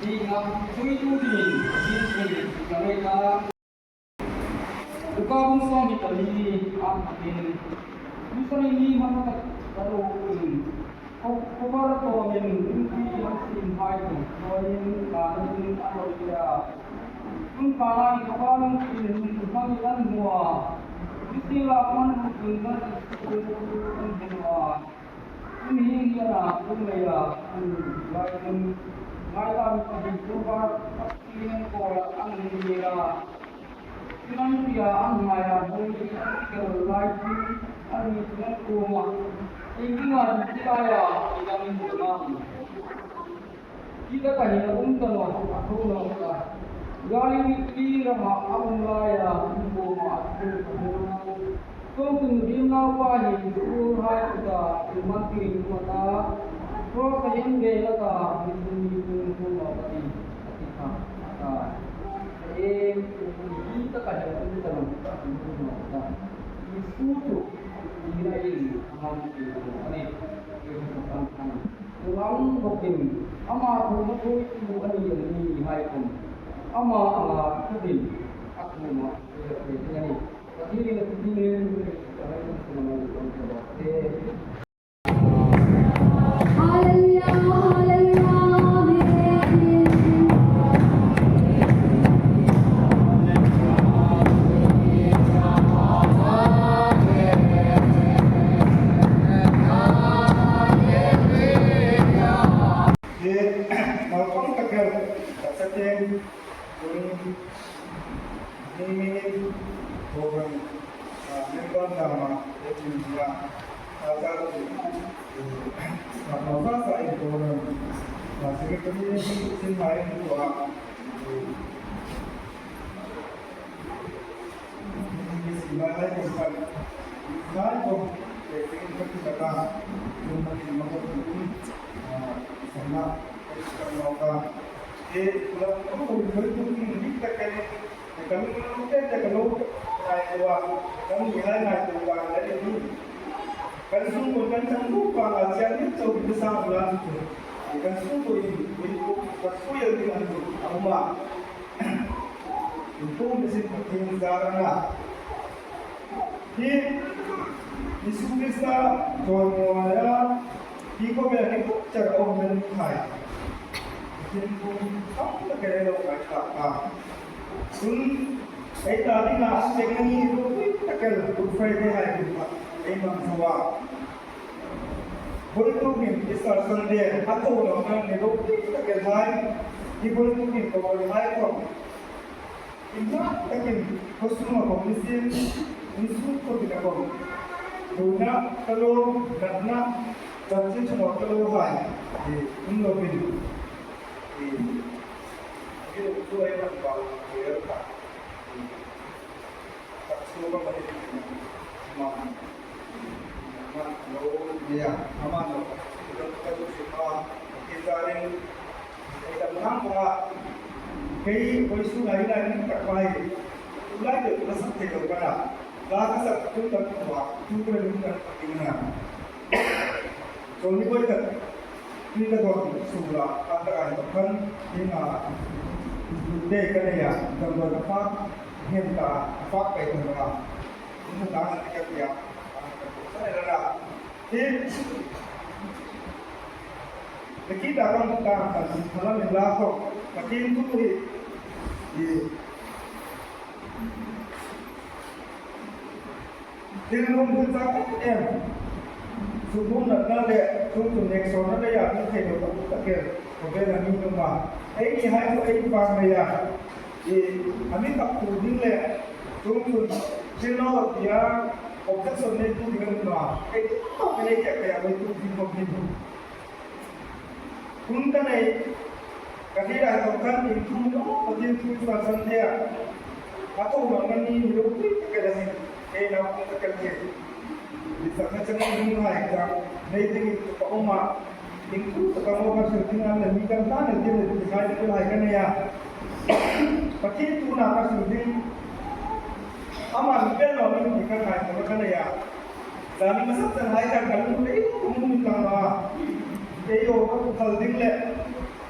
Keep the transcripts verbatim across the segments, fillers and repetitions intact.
Hi ngam tuitu dingin Pathien thil ka nei ta. Luka bung sawmhni pali, a hmain, Mihring ni hmang ka ro in, ko, ko bar to min ring ti hang sin hai tu, to in ka na tin a lo ya. Kum ka na in ka ba nung tin hmang in an hmu a. Mihring la man hmu tin na tin hmu a. Kum hi hi ana kum leia an lai kum ngai ta mi ka hin kum ba ka tin ko la an ni la. Kum an tia an ngai a hoi an ti ke lai kum an ni kum kum a. Kum kum a ti ta ya ti ka min kum a. Hi taka hin a um ta naw, a tho naw ta. Galili rama a um laia, um kuoma a tho ta naw. Chuongchun Rinumpa hin Israelhai kuta thilmak dingin a ta. Cross-a hang bel a ta, mi tum mi tum kuoma ka ti, a ti kha, a ta. Em, hi taka hin a um ta naw, a tho naw ta. Isu chu, hi la in, a hang ti naw a nih. Isu chu kan kan. Chuong bawkin ama thona thuoitu a ni a ni hai khom. Ama anga thuin a thu Hallelujah, hallelujah, amen. Hi, naupang tak el, tak sa te, tun, ni mi, program, ah, member dama, eh, ni mi, ah, ah, ta, eh, ah, ma fa sa in program, ah, secretary, sin ma in tua, eh, Kan sungkuo kan chang bu pa a chiang ni chau bi sa la chu. Kan sungkuo in, in ku ka su ya ni an tu. Ama. In ku ni sin ka tin za ra na. Hi Isu Krista ko mo ya. Hi ko be ni ku char o men khai. Tin ku sa ka ke lo ka ta. Sun Ei ta ding a, a seng ni lo pui tak el, Good Friday hai pui pa, ei mang zawa. Bul tu min, Easter Sunday, a to lo nang ni lo pui tak el hai, i bul tu min ko bul hai ko. In ta takin, ko suma ko ni sin, ni su ko ti ka ko. Duna ka lo, natna, jat si chuma ka lo hai, i, in lo bin. I, i, tu ei nang ba, i, ka. Kei, koi su lai lai ni tak pai. Lai de na sak te lo kana. La ka sak tu tak tua, tu ko ni tak pai na. Ko ni koi tak. Tui ka dawr suk la, a taka hin kan, hin a, dei ka nei a, kan dawr ka fak, hin ta, fak pei kan dawr a. Hin ta, ka tia, ka nei la la. Hi, ka ki ta kan ta, kan, kan la min la ko, ka ki tu hi, hi. Thil rum thil chang em em. Suknumna le, tum tum nek sawrna le ya, thil thei lo tak tak el. Ko be na mi tum ma. Ei ni hai ko ei vang le ya. I, a mi tak tu ding le, tum tum, thil no lo ya, objection nei tu ding ma. Ei tu ma, ei kek ya, ei tu ding ko ding. Hun ka nei, ka ti lai tawk khan in thum lo, Pathien thu sa san thei a. A tho lo ngan ni lo pui ka la hin, kei nau ka kal thei. Ni sa ka chang ni hun hai ka, nei ding in ka um a. In thu ka ka mo ka sil ding an la mi kan ta na ding le ti hai ka lai ka nei a. Pathien thu na ka sil ding. Ama ni pen lo ni ka hai ka ka nei a. Zani masa zan hai kan kan mun ei ko mun ni tang ma. Ei lo ka ku khal ding le.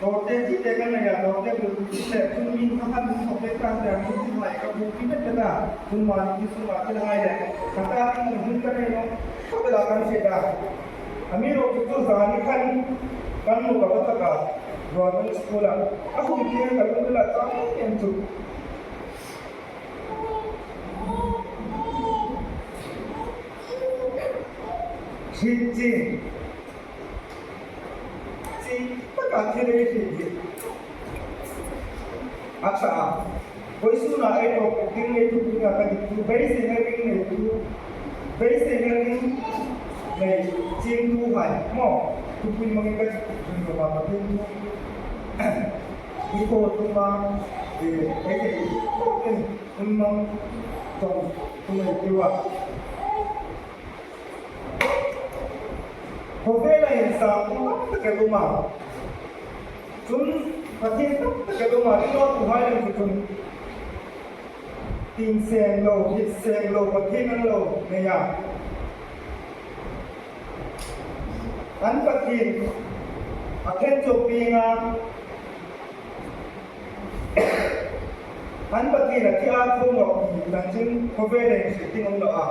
Dawrte chi te kan nei a, dawrte bu ding le. Tun min ka han mun ko pe kan te mun ni hai ka bu ki met ka ta. Tun ma ni ki su ma te hai le. Ka ta ki mun hun ka nei lo. Ka pe la kan se ta. Ami lo ku tu zani kan kan mu ka ba ta ka. Dawr kan school a. A hum ki kan mu la ta em tu. Hriet chieng. Chieng taka thil ei hriet hi. A ṭha a. Vawisuna ei lo puk ding ei thupui nga ka dik tu, beiseina ring nei tu, beiseina ring nei chieng tu hai. Maw, thupui mangin ka dik tu, ring lo ma ka dik tu. Hi ko tu ma, eh, ei thei tu, eh. Hun mang tawng tu nei ti wa. Khawvela insang tam tak el um a. Chun Pathien tam tak el um a, i lo tu hai lem chu chun. Tin seng lo, hit seng lo, Pathien an lo nei a. An Pathien, a khen chu pieng a. An Pathien a thi a, a tho nawk hi chanchin khawvel hin hriet ding um naw a.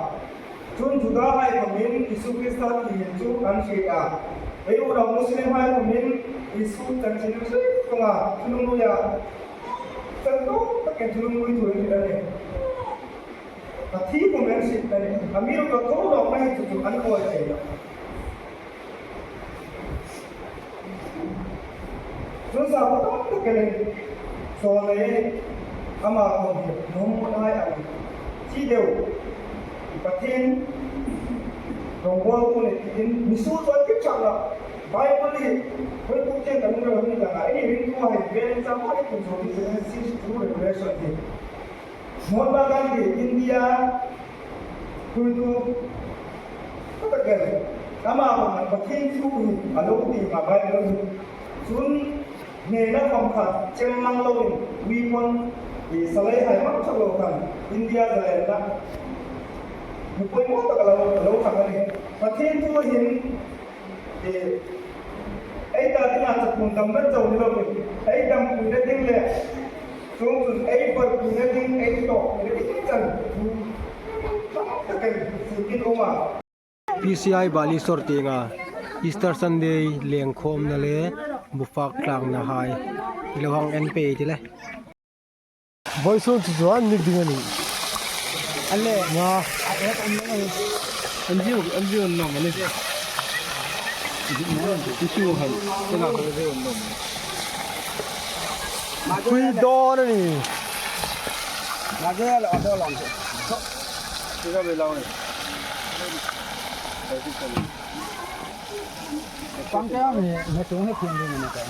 Chun Judahai khawmin Isu Krista thi hin chu an hriet a. Ei unau Muslimhai khawmin Isu chanchin hriet vong a, thunungnui a. Chan tawk takin thunungnui thu an hriet a nih. A thi khawm an hriet a nih. Amiruokchu a tho nawkna hi chu chu an awi thei nawh. Chun sap tam tak el in, saw nei, ama khawm hi nuom ngai a nih. Thi deu, Pathien rongbawltu ni tiin, mi su chuan kip chak la. Bible hi, hoi pu chen kan lo ni la, ei ringtu hai, vel chang hai kun so ni, Genesis to Revelation hi. Mahatma Gandhi, India thuoitu tak el, ama khawm Pathien thu hi a lo ti a, Bible hi. Chun hnena khawm kha chemmang loin, weapon, i salai hai mang chak lo khan, India zalenna mi poimaw tak a lo, a lo thlang a nih. Pathien thu hin, E, ei ta dinga chakun dam ber chau ni lovin, ei dampuina ding le, chuongchun ei buoipuina ding, ei tawkpuina ding chan thu tam takin tiin a um a. P C I Balisor tienga Easter Sunday lengkhawmna le bufak tlangna hai i lo hang en pei ti le. Vawisun chu chuan ni ding a ni. An le. Nga. A ek an lo ni. An ziu, an ziu an lo ni. Ti chu han. Tena ko ziu an lo ni. Pui dawn a ni. Ma ge lo, a dawn lo. Ti ga be lo ni. Pang te ang ni, ni chung ni thing ding ni ka.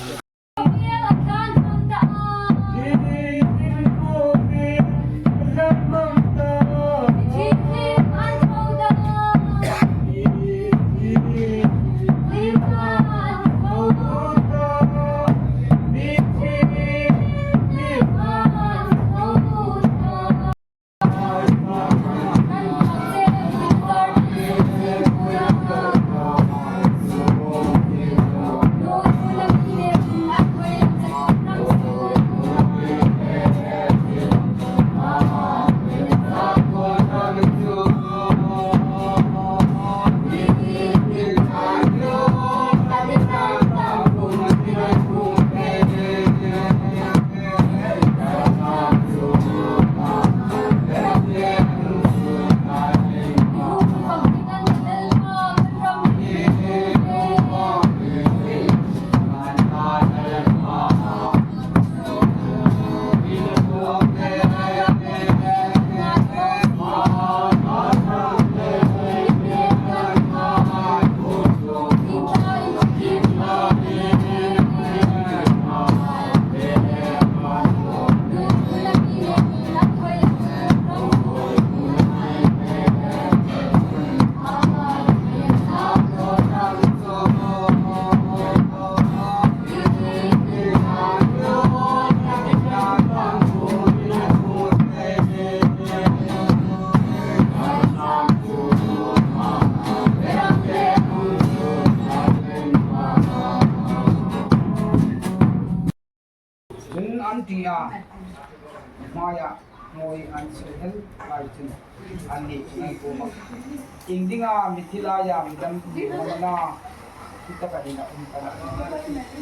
Chun an ti a, hmaia hnuoi an sil hel lai chun anni chu an kuoma, "Ieng dinga mithi laia midang ti hmang a na, hi taka hin a um ta na?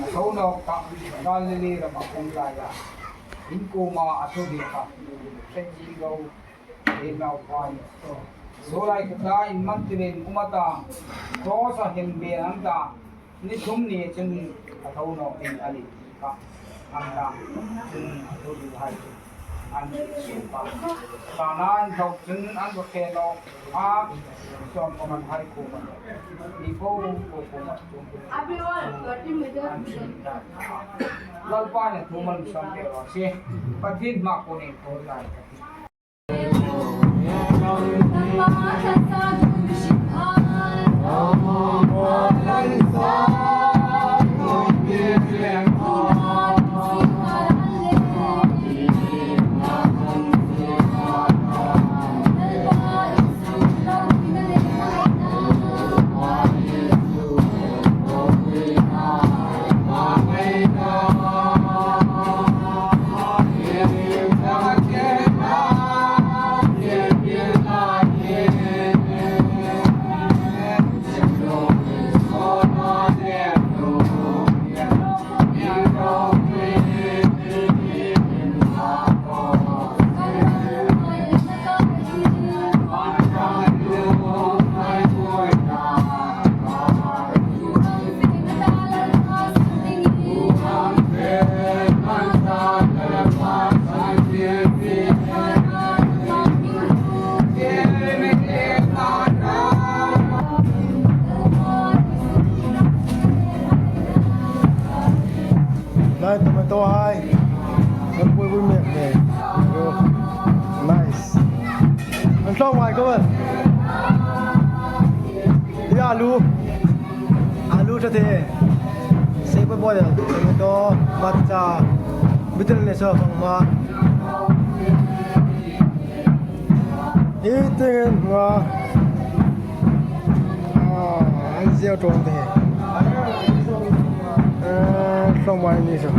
A tho nawk ta, Galili rama um laia in kuoma a thu hril kha, hre chi lo, ei naupa ni. Saw lai khuta in man tirin um a ta, cross-a hin be an ta, ni thum ni chun a tho nawk ding a nih," kha an ta. Chun a thu hrilhai chu an ti suok a. Sana inthawk chun an va fe nawk a, sawm kuoma hai kuoma, mi po po kuoma chu an ti ta. Lalpa'n a thu malsawm pek raw se. Pathien hmaa kuoma in thu hrilhai ka ti. Tlawmngai khawvel. Hi alu. Alu ṭha te. Save boi boi. Tomato, matcha, bitel ne so khang ma. Hi tieng hin nga. Ah, an zeu ṭawng te. Eh, tlawmngai ni so.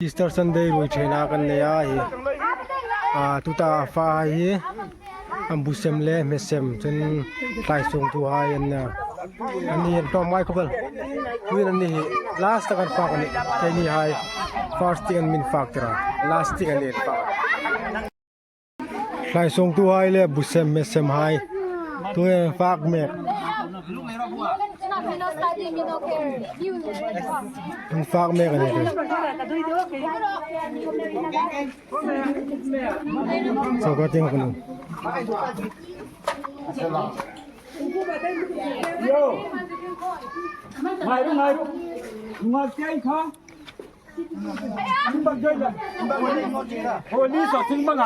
Easter Sunday ruoi ṭheina kan nei a hi. A, tuta fahai hi. An busem le hmesem chun thlaisawngtuhai an na. An ni an tlawmngai khawvel. Tuhin an ni hi last tak an fak a nih. Keinihai first tieng an min fak tir a. Last tieng an ni an fak. Thlaisawngtuhai le busem hmesemhai. Tuhin fak mek. Fak mek a nih. Sawka tieng ka nu. Yo. Ngai ro, ngai ro. Ngai tieng kha. Holy so ting bang a.